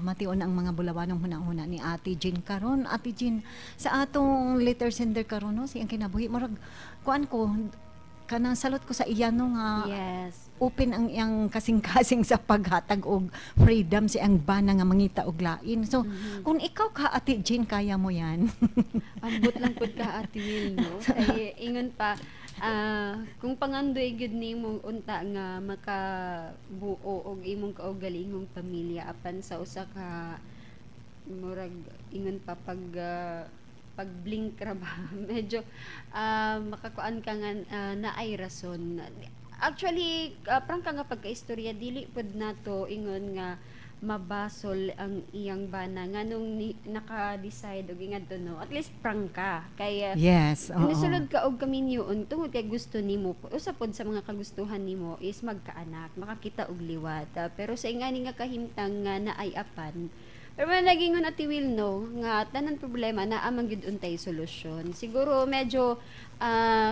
Mation ang mga bulawanong hunahuna ni Ate Jean karon. Ate Jean, sa atong letter sender karon, no, siyang kinabuhi murag kuan ko, kanang salot ko sa iya, no, nga open ang iyang kasing-kasing sa paghatag og freedom sa iyang bana nga mangita og lain. So, kung ikaw ka, Ate Jean, kaya mo yan. Ambot lang pud ka, Ate Will, no? Kay ingon pa, kung pangandoy gyud nimo unta nga makabuo og imong kaugalingong pamilya apan sa usa ka murag ingon pa pag pag-blink ra ba, medyo makakuan ka nga naay rason. Actually, prangka nga pagkaistorya, dili pud nato ingon nga mabasol ang iyang bana nganong naka-decide og ingadto, no? At least prangka kay nisulod ka og kaminyoon tungod kay gusto nimo, usa pod sa mga kagustuhan nimo is magkaanak, makakita og liwat. Pero sa ingani nga kahimtang nga naay apan, pero man nagingon, Ate Will, no, nga tanan problema naa man gyud untay solusyon. Siguro medyo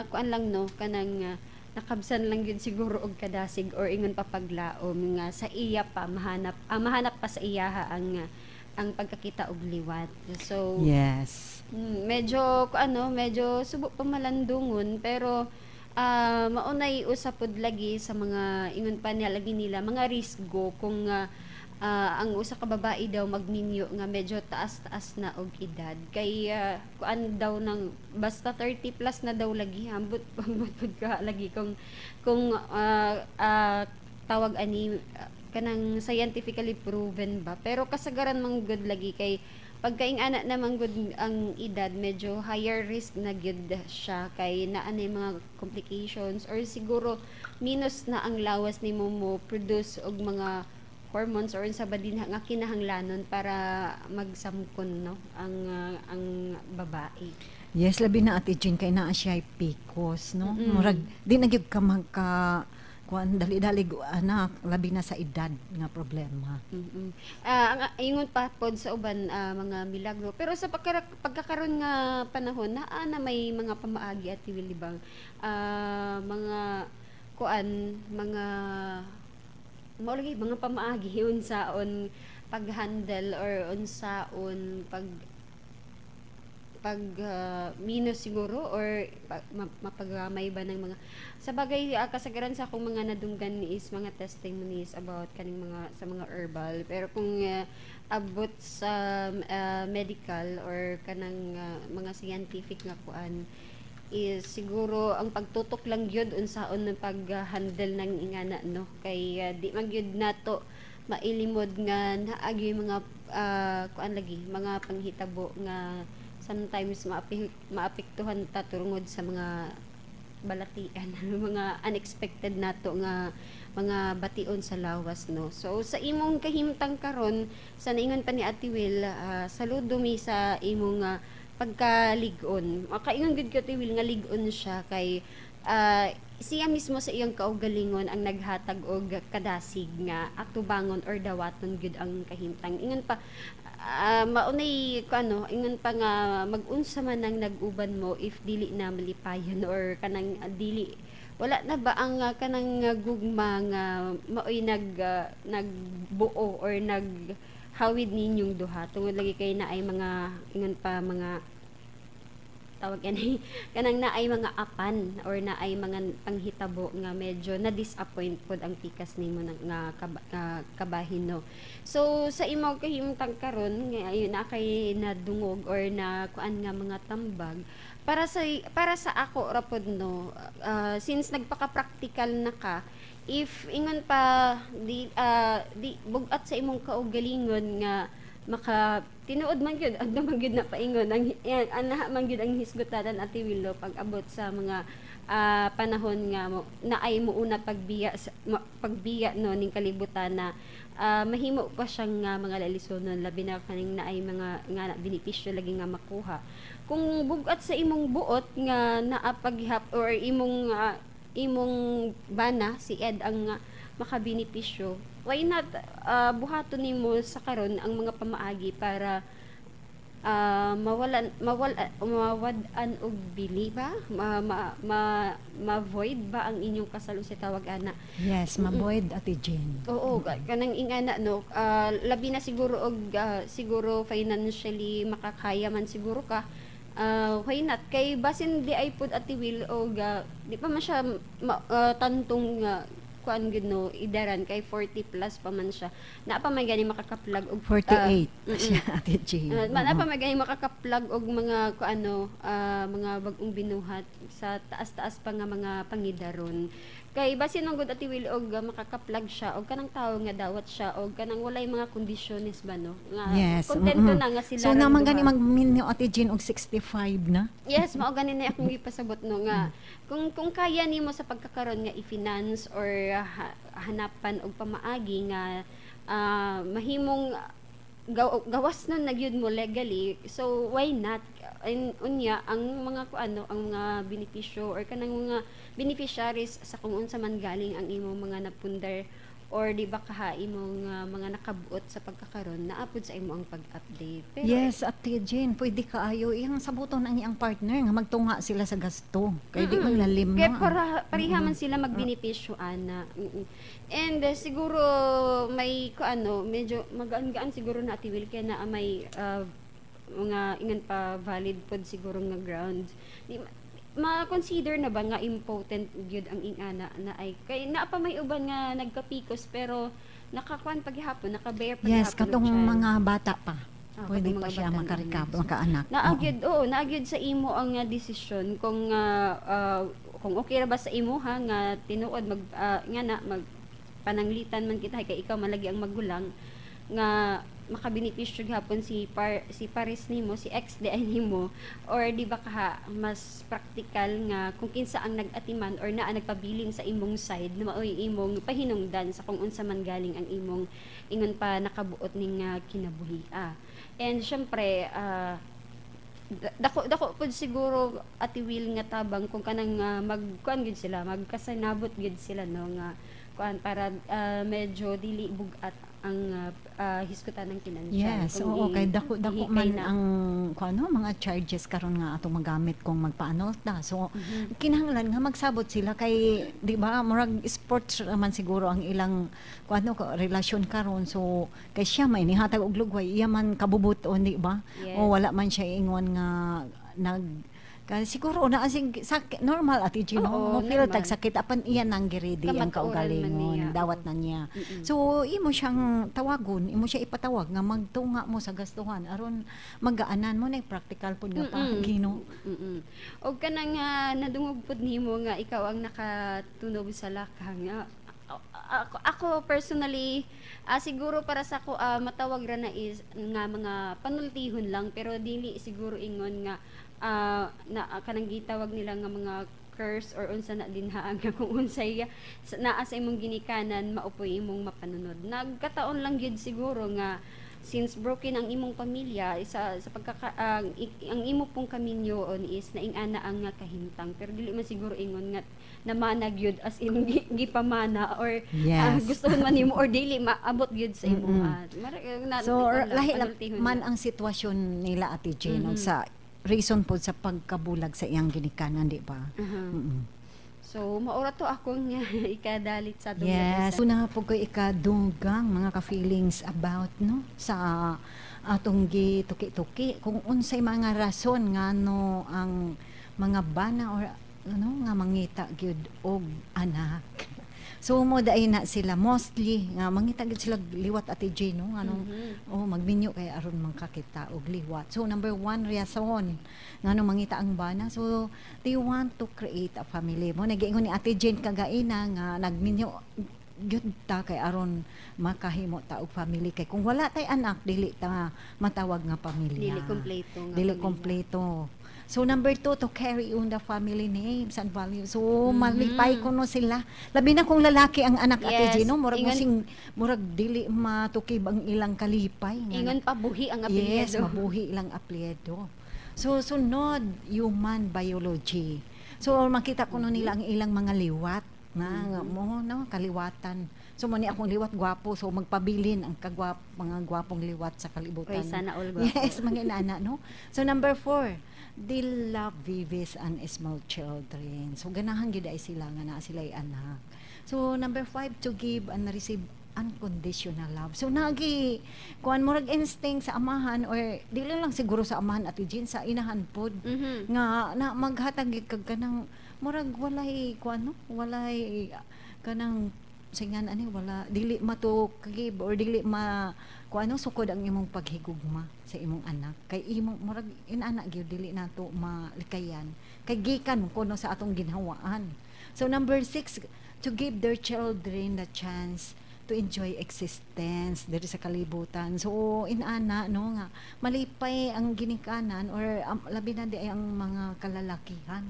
kuan lang, no, kanang nakabsan lang gyud siguro og kadasig or ingon pa paglaom nga sa iya pa mahanap, mahanap pa sa iyaha ang pagkakita og liwat. So medyo ano, medyo subo pa malandungon, pero maunay usa pod lagi sa mga ingon pa niya lagi nila mga risgo kung ang usa ka babae daw magminyo nga medyo taas-taas na og edad kay kuan daw ng basta 30 plus na daw lagi. Ambot, ambot pud ka lagi kung tawag ani, kanang scientifically proven ba, pero kasagaran man gud lagi kay pagkaing ana naman gud ang edad, medyo higher risk na gyud siya kay naa nay mga complications or siguro minus na ang lawas nimo mo produce og mga hormones or unsa ba din nga kinahanglanon para magsamkon, no, ang babae. Yes, labi na, Ate Jean, kay naa siya PCOS, no? Murag di na gyud ka magka kuan dali-dali anak, labi na sa edad nga problema. Ang ingon pa pod sa uban, mga milagro. Pero sa pagkakaron nga panahon naa na may mga pamaagi, Ate Willie, bang mga kuan, mga mao lagi mga pamaagi unsaon pag-handle or unsaon pag pag minus siguro or mapagamay ba ng mga sa bagay, kasagaran sa akong mga nadunggan is mga testimonies about kaning mga sa mga herbal, pero kung abot sa medical or kanang mga scientific nga kuan is siguro ang pagtutok lang gyud unsaon ng pag-handle ng ingana, no, kay di man gyud nato mailimod nga naa gyud mga kuan lagi mga panghitabo nga sometimes maapektuhan ta tungod sa mga balatian, mga unexpected nato nga mga bation sa lawas, no? So sa imong kahimtang karon, sa naingon pa ni Ate Will, saludo mi sa imong pagkalig-on. Makaingon gud ko, Ate Will, nga lig-on siya kay siya mismo sa iyang kaugalingon ang naghatag og kadasig nga atubangon or dawaton gyud ang kahimtang. Ingon pa maunay ano, ingon pa nga mag-unsa man ang nag-uban mo, if dili na malipayon or kanang dili, wala na ba ang kanang gugma nga maoy nagbuo or naghawid ninyong duha, tungod lagi kay naay mga ingon pa mga tawag ani, kanang naay mga apan or naay mga panghitabo nga medyo na disappoint pod ang pikas nimo nga kabahin, no? So sa imo kahimtang karon nga ayo na kay nadungog or na kuan nga mga tambag para sa ako ra pod, no, since nagpaka-practical na ka, if ingon pa di bugat sa imong kaugalingon nga maka tinuod man gyud, adto man gyud na paingon ang yan, ana man gyud ang hisgutanan, Ate Willow, pag abot sa mga panahon nga mo naay muuna pagbiya pagbiya, no, ning kalibutan na mahimo pa siyang nga mga lalisonon, labi na kaning naay mga nga na benepisyo lagi nga makuha. Kung bugat sa imong buot nga naa paghap or imong bana si Ed ang makabenepisyo, why not buhaton nimo sa karon ang mga pamaagi para Mawalan mawala mawad-an og bili ba, ma, ma, ma, ma-void ba ang inyong kasal sa tawag ana? Yes, ma-void, Ate Jean. Oo, kanang ingana, no, labi na siguro og siguro financially makakaya man siguro ka. Why not? Kay basin di ay pud, Ate Will, og di pa man siya tantong kuan gud, no, idaran kay 40 plus pa man siya. Naa pa man gani makakaplag og 48 siya, Ate Jean. Naa pa man gani makakaplag og mga kuano, mga bag-ong binuhat sa taas-taas pa nga mga pangidaron. Kay basin man gud, Ate Will, og makakaplag siya og kanang tawo nga dawat siya og kanang walay mga kondisyones ba, no? Nga kontento na nga sila So rang naman duha. Gani magminyo, Ate Jean, og 65 na. Yes, mao gani na akong gipasabot, no, nga kung kaya nimo sa pagkakaron nga i-finance or hanapan og pamaagi nga mahimong gawas nun na gyud mo legally, so why not? And unya ang mga kuano, ang mga benepisyo or kanang mga beneficiaries sa kung unsa man galing ang imong mga napundar or di ba kaha imong mga nakabuot sa pagkakaron, naa pud sa imo ang pag-update. Pero Yes, Ate Jean, pwede kaayo iyang sabuton ang iyang partner nga magtunga sila sa gasto. Kay di man lalim Kaya no. para pareha man sila magbenepisyo ana. And siguro may ko ano, medyo magaan-gaan siguro na, Ate Will, kaya na may mga ingan pa valid pod siguro nga grounds. Di ma-consider na ba nga impotent gyud ang ingana na ay kay naa pa may uban nga nagkapikos pero nakakuan paghapon, naka-bear Yes, paghapon og katong child. Mga bata pa. Ah, Pwede katong pa mga siya bata. Makarekab, makaanak. Naa gyud, oo, naa gyud sa imo ang desisyon kung kung okay ra ba sa imo ha nga tinuod mag nga na mag pananglitan man kita kay ikaw malagi ang magulang nga makabenepisyo gihapon si pares nimo, si ex di ay nimo, or di ba kaha mas practical nga kung kinsa ang nag-atiman or naa nagpabilin sa imong side na maoy imong pahinungdan sa kung unsa man galing ang imong ingon pa nakabuot ning kinabuhi. And syempre dako dako pud siguro, Ate Will, nga tabang kung kanang magkuan gyud sila, magkasinabot gyud sila, no, nga kuan para medyo dili bug-at ang hisgutan ng pinansyal. Yes, Kung oo, kay dako dako ihikay man na. Ang kung ano mga charges karon nga atong magamit kung magpa-annul ta. So kinahanglan nga magsabot sila kay di ba murag sports ra man siguro ang ilang kung ano relasyon karon. So kay siya may nihatag og lugway, iya man kabubuton, di ba? Yes. O wala man siya ingon nga nag kasi siguro na asing sakit normal, Ate Gino, Oo, mo feel normal. tag sakit apan iya nang giredi ang Kamatuoran man kaugalingon, niya. dawat na niya. So imo siyang tawagon, imo siya ipatawag nga magtunga mo sa gastuhan aron magaanan mo na practical pud nga paagi, no. Og kanang nadungog pud nimo nga ikaw ang nakatunob sa lakang. Ako personally, siguro para sa ako matawag ra na is nga mga panultihon lang pero dili siguro ingon nga na kanang gitawag nila nga mga curse or unsa na dinha nga kung unsay naa sa imong ginikanan maupoy imong mapanunod. Nagkataon lang gyud siguro nga since broken ang imong pamilya isa sa pagkaka ang imo pong kaminyoon is naing-ana ang nga kahimtang pero dili man siguro ingon nga namana gyud as in gipamana or gustuhon man nimo or dili maabot gyud sa imo. So na, lahi lang panultihon man lang. Ang sitwasyon nila, Ate Jane, og sa reason po sa pagkabulag sa iyang ginikanan, di ba? So maura to akong ikadalit sa atong Yes. letter. Una po ko ikadunggang mga ka-feelings about, no, sa atong gituki-tuki kung unsay mga rason ngano ang mga bana or ano nga mangita gyud og anak. So mo dai na sila mostly nga mangita gyud sila liwat, Ate Jane, no, nganong oh, magminyo kay aron mangkakita og liwat. So number one reason ngano mangita ang bana, so they want to create a family. Mo nagiingon ni Ate Jane kagaina nga nagminyo gyud ta kay aron makahimo ta og family kay kung wala tay anak dili ta matawag nga pamilya. Dili kompleto nga Dili pamilya. kompleto. So number two, to carry on the family names and values. So malipay kuno sila. Labi na kung lalaki ang anak, Ate Gino, murag sing murag dili matukib ang ilang kalipay. Nga Ingon pa buhi ang Yes, apelyido. mabuhi ilang apelyido. So sunod, human biology. So makita kuno nila ang ilang mga liwat na nga mo, no, kaliwatan. So So mo ni akong liwat gwapo, so magpabilin ang kagwap mga gwapong liwat sa kalibutan. Oy, sana all gwapo. Yes, mga inana, no? So number 4, they love babies and small children. So ganahan gid ay sila nga naa sila anak. So number 5, to give and receive unconditional love. So nagi kuan, murag instinct sa amahan or dili lang siguro sa amahan, Ate Jean, sa inahan pod nga na maghatag gid kag kanang murag walay kuan, no, walay kanang singan ani, wala, dili matukib or dili ma kuan, no, sukod ang imong paghigugma sa imong anak kay imong murag inana gyud, dili nato malikayan kay gikan kuno sa atong ginhawaan. So number 6, to give their children the chance to enjoy existence diri sa kalibutan. So inana, no, nga malipay ang ginikanan or labi na di ay ang mga kalalakihan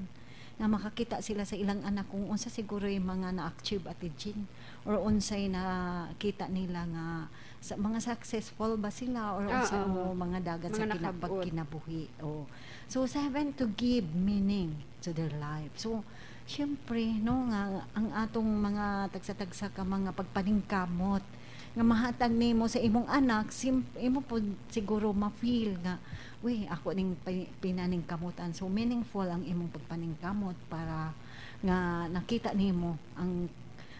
nga makakita sila sa ilang anak kung unsa siguro yung mga na-achieve, Ate Jean, or unsay nakita nila nga sa mga successful ba sila or unsa o mga dagat mga sa nakabot. Kinapagkinabuhi. Oh. So 7, to give meaning to their life. So syempre, no, nga ang atong mga tagsa-tagsa ka mga pagpaningkamot nga mahatag nimo sa imong anak, imo po siguro ma-feel nga, uy, ako ning pinaningkamutan. So meaningful ang imong pagpaningkamot para nga nakita nimo ang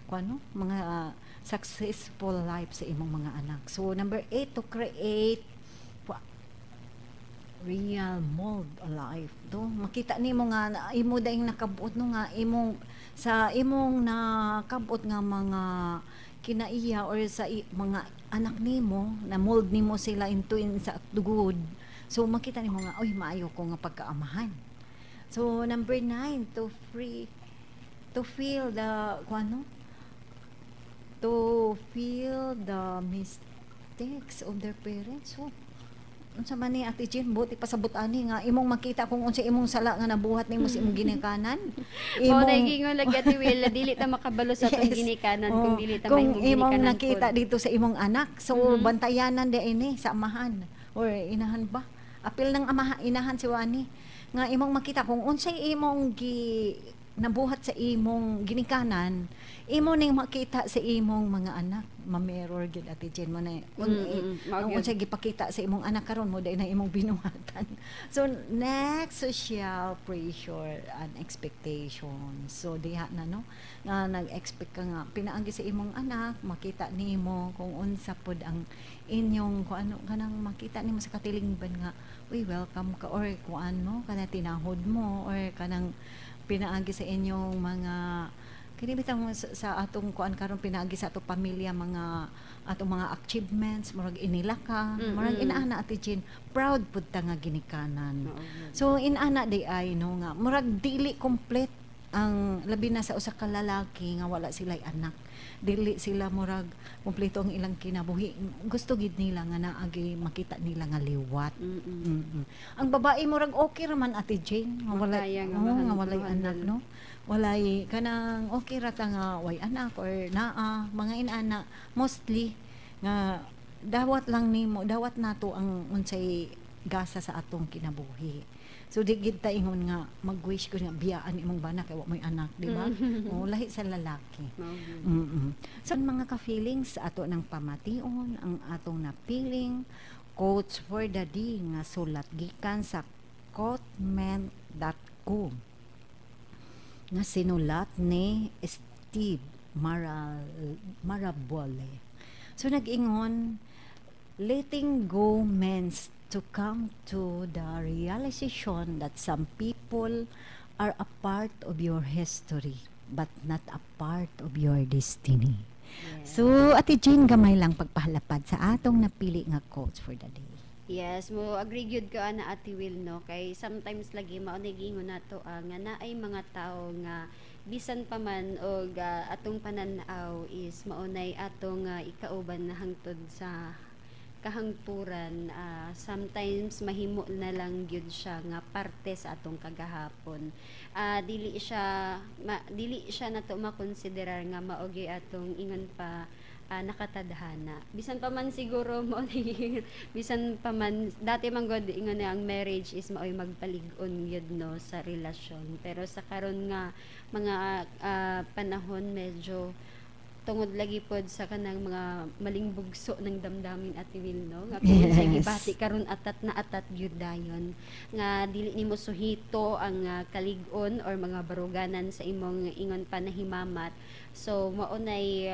kuano, mga successful life sa imong mga anak. So number 8, to create real mold a life do makita nimo nga imo daing nakabuot, no, nga imong sa imong nakabot nga mga kinaiya or sa mga anak nimo na mold nimo sila into in sa good. So makita nimo nga, oy, maayo ko nga pagkaamahan. So number 9, to free to feel the kuano, to feel the mistakes of their parents. So unsa man ni, Ate Jean, buti pasabot ani nga imong makita kung unsa imong sala nga nabuhat nimo sa imong ginikanan. Mao na gingon lagi, Ate Will, dili ta makabalo sa atong ginikanan kung dili ta kung mahimong imong ginikanan nakita pod. Dito sa imong anak. So bantayanan di ini sa amahan or inahan ba? Apil ng amahan, inahan si Wani nga imong makita kung unsay imong gi nabuhat sa imong ginikanan, imo ning makita sa imong mga anak. Ma-mirror gyud, Ate Jen, mo na kung Mao ang gyud. Unsay gipakita sa imong anak karon mo dai na imong binuhatan. So next, social pressure and expectations. So diha na, no, nga nag-expect ka nga pinaagi sa imong anak makita nimo kung unsa pod ang inyong kung ano kanang makita nimo sa katilingban nga, uy, welcome ka or kung ano kana tinahod mo or kanang pinaagi sa inyong mga kini bitang sa atong kuan karon, pinaagi sa atong pamilya, mga atong mga achievements, murag inila ka, murag inaana, Ate Jean, proud pud ta nga ginikanan. So inana di ay, no, nga murag dili complete ang labi na sa usa ka lalaki nga wala sila anak, dili sila murag kumpleto ang ilang kinabuhi. Gusto gid nila nga naagi makita nila nga liwat. Ang babae murag okay ra man, Ate Jane, nga wala Makaya nga oo, nga walay anak, mahandle. No, walay kanang okay ra ta nga way anak or naa mga inana, mostly nga dawat lang nimo, dawat nato ang unsay gasa sa atong kinabuhi. So di gid ta ingon nga mag-wish ko nga biyaan imong bana kay wa moy anak, di ba? O lahi sa lalaki. Mao gyud. So mga ka-feelings, ato ng pamation ang atong napiling quotes for the day nga sulat gikan sa quotement.com nga sinulat ni Steve Marabole. So nag-ingon, "Letting go means to come to the realization that some people are a part of your history but not a part of your destiny." So, Ate Jane, gamay lang pagpahalapad sa atong napili nga quotes for the day. Yes, mo agree gyud ko ana, Ate Will, no, kay sometimes lagi mao ni giingon nato nga naay mga tawo nga bisan pa man og atong panan-aw is mao nay atong ikauban na hangtod sa kahangturan, sometimes mahimo na lang gyud siya nga parte sa atong kagahapon. Dili siya nato makonsiderar nga mao gyud atong ingon pa nakatadhana. Bisan pa man siguro mo bisan pa man dati man gud ingon na ang marriage is maoy magpalig-on gyud, no, sa relasyon. Pero sa karon nga mga panahon medyo Tungod lagi pod sa kanang mga maling bugso ng damdamin, Ate Will, no, nga kung sa gibati karon, atat na atat gyud dayon nga dili nimo suhito ang kalig-on or mga baruganan sa imong, ingon pa, nahimamat. So mao nay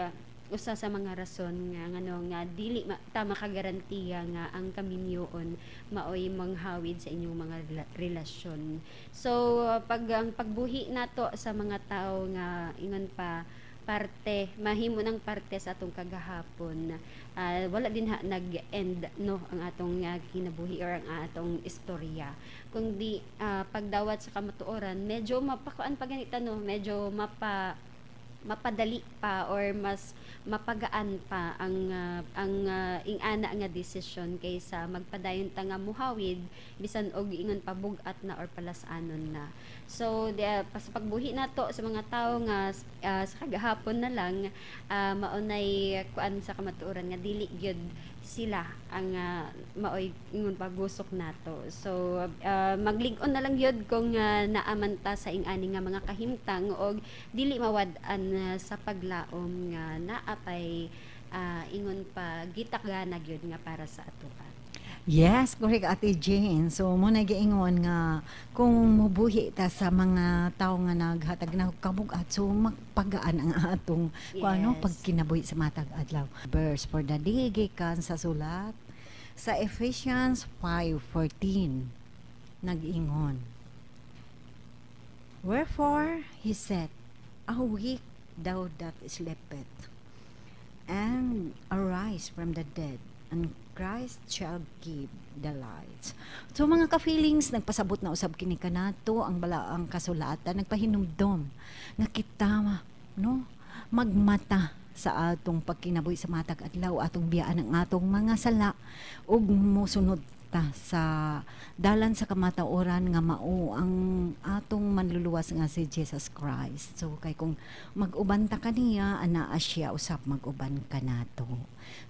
usa sa mga rason nga ngano nga dili ta makagarantiya nga ang kaminyoon maoy manghawid sa inyong mga relasyon. So pag ang pagbuhi nato sa mga tao nga, ingon pa, parte mahimo ng parte sa atong kagahapon, wala din ha nag-end, no, ang atong kinabuhi or ang atong istorya, kundi pagdawat sa kamatuoran, medyo mapakuan pa ganita, no, medyo mapadali pa or mas mapagaan pa ang ingana nga desisyon kaysa magpadayon ta nga muhawid bisan og, ingon pa, bug-at na or palasanon na. So di, pa sa pagbuhi nato sa mga tawo nga sa kagahapon na lang, maunay kuan sa kamatuoran nga dili gyud sila ang maoy, ingon pa, gusok nato. So maglig-on na lang gyud kung naaman ta sa ing-ani nga mga kahimtang og dili mawad-an sa paglaom nga naa pay ingon pa, gitagana gyud nga para sa atoa. Yes, correct, Ate Jane. So mo na giingon nga kung mubuhi ta sa mga tao nga naghatag na kabug-at, so magpagaan ang atong kung ano pagkinabuhi sa matag adlaw. Verse for the day gikan sa sulat sa Ephesians 5:14, nag-ingon, "Wherefore he said, 'Awake, thou that sleepest, and arise from the dead, and Christ shall give the light.'" So mga ka-feelings, nagpasabot na usab kini kanato ang balaang kasulatan, nagpahinumdom nga kita, no, magmata sa atong pagkinabuhi sa matag adlaw, atong biyaan ang atong mga sala ug mosunod ta sa dalan sa kamataoran nga mao ang atong manluluwas nga si Jesus Christ. So kay kung mag-uban ta kaniya, anaa siya usab mag-uban kanato.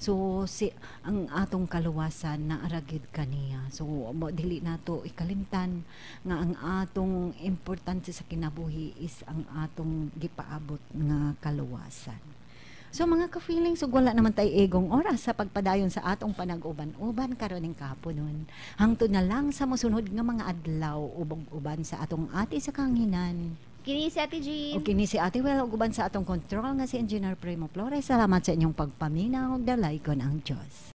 So si ang atong kaluwasan naa ra gyud kaniya. So mo dili nato ikalimtan nga ang atong importante sa kinabuhi is ang atong gipaabot nga kaluwasan. So mga ka-feelings, ug wala naman tay igong oras sa pagpadayon sa atong panag-uban-uban karon ning kahaponon. Hangtod na lang sa mosunod nga mga adlaw, ubog uban sa atong ate sa kanginan. Kini si Ate Jean. O kini si Ate Well, ug uban sa atong control nga si Engineer Primo Flores. Salamat sa inyong pagpaminaw ug dalaygon ang Dios.